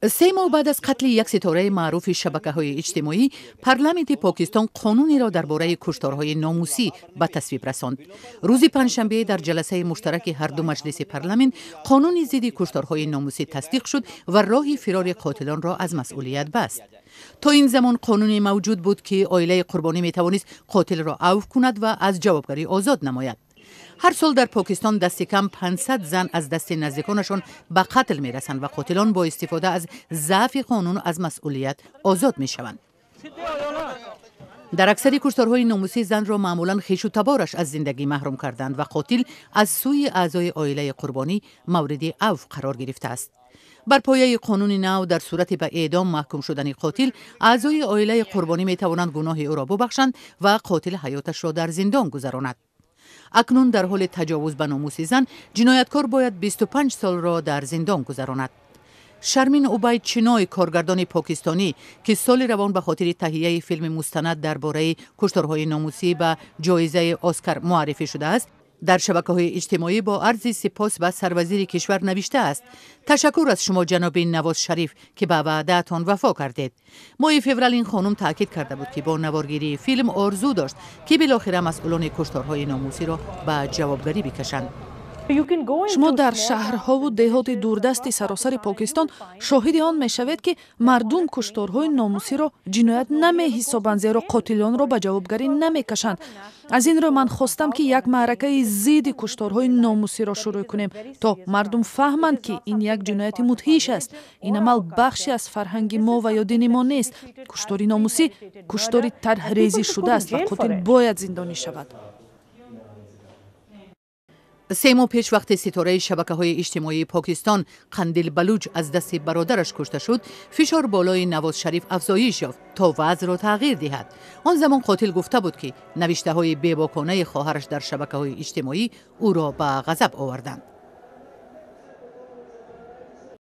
3 моҳ баъд аз қатли як ситораи маъруфи шабакаҳои иҷтимоӣ, парламенти Покистон қонунеро дар бораи кушторҳои номусӣ ба тасвиб расонд. Рӯзи панҷшанбе дар ҷаласаи муштараки ҳарду маҷлиси парламент қонуни зидди кушторҳои номусӣ тасдиқ шуд ва роҳи фирори қотилонро аз масъулият баст. То ин замон қонуне мавҷуд буд, ки оилаи қурбонӣ метавонист қотилро авф кунад ва аз ҷавобгарӣ озод намояд. Ҳар сол дар Покистон дасти кам 500 зан аз дасти наздиконашон ба қатл мерасанд ва қотилон бо истифода аз заъфи қонун аз масъулият озод мешаванд. Дар аксари кушторҳои номусӣ занро маъмулан хешу табораш аз зиндагӣ маҳрум карданд ва қотил аз сӯи аъзои оилаи қурбонӣ мавриди авф қарор гирифтааст. Бар пояи қонуни нав, дар сурати ба эъдом маҳкум шудани қотил, аъзои оилаи қурбонӣ метавонанд гуноҳи ӯро бубахшанд ва қотил ҳаёташро дар зиндон гузаронад. Акнун дар ҳоли таҷовуз ба номуси зан ҷинояткор бояд 25 солро дар зиндон гузаронад. Шармин Убайд Чиной, коргардони покистонӣ, ки соли равон ба хотири таҳияи филми мустанад дар бораи кушторҳои номусӣ ба ҷоизаи Оскар муаррифӣ шудааст, дар шабакаҳои иҷтимоӣ бо арзи сипос ба сарвазири кишвар навиштааст: «Ташаккур аз шумо, ҷаноби Навоз Шариф, ки ба ваъдаатон вафо кардед». Моҳи феврал ин хонум таъкид карда буд, ки бо наворгирии филм орзу дошт, ки билохира масъулони кушторҳои номусиро ба ҷавобгарӣ бикашанд. Шумо дар шаҳрҳову деҳоти дурдасти саросари Покистон шоҳиди он мешавед, ки мардум кушторҳои номусиро ҷиноят намеҳисобанд, зеро қотилонро ба ҷавобгарӣ намекашанд. Аз ин рӯ ман хостам, ки як маъракаи зидди кушторҳои номусиро шурӯъ кунем, то мардум фаҳманд, ки ин як ҷинояти мудҳиш аст. Ин амал бахше аз фарҳанги мо ва ё дини мо нест. Куштори номусӣ куштори тарҳрезӣ шудааст ва қотил бояд зиндонӣ шавад. 3 моҳ пеш, вақте ситораи шабакаҳои иҷтимоии Покистон Қандил Балуҷ аз дасти бародараш кушта шуд, фишор болои Навоз Шариф афзоиш ёфт, то вазъро тағйир диҳад. Он замон қотил гуфта буд, ки навиштаҳои бебоконаи хоҳараш дар шабакаҳои иҷтимоӣ ӯро ба ғазаб оварданд.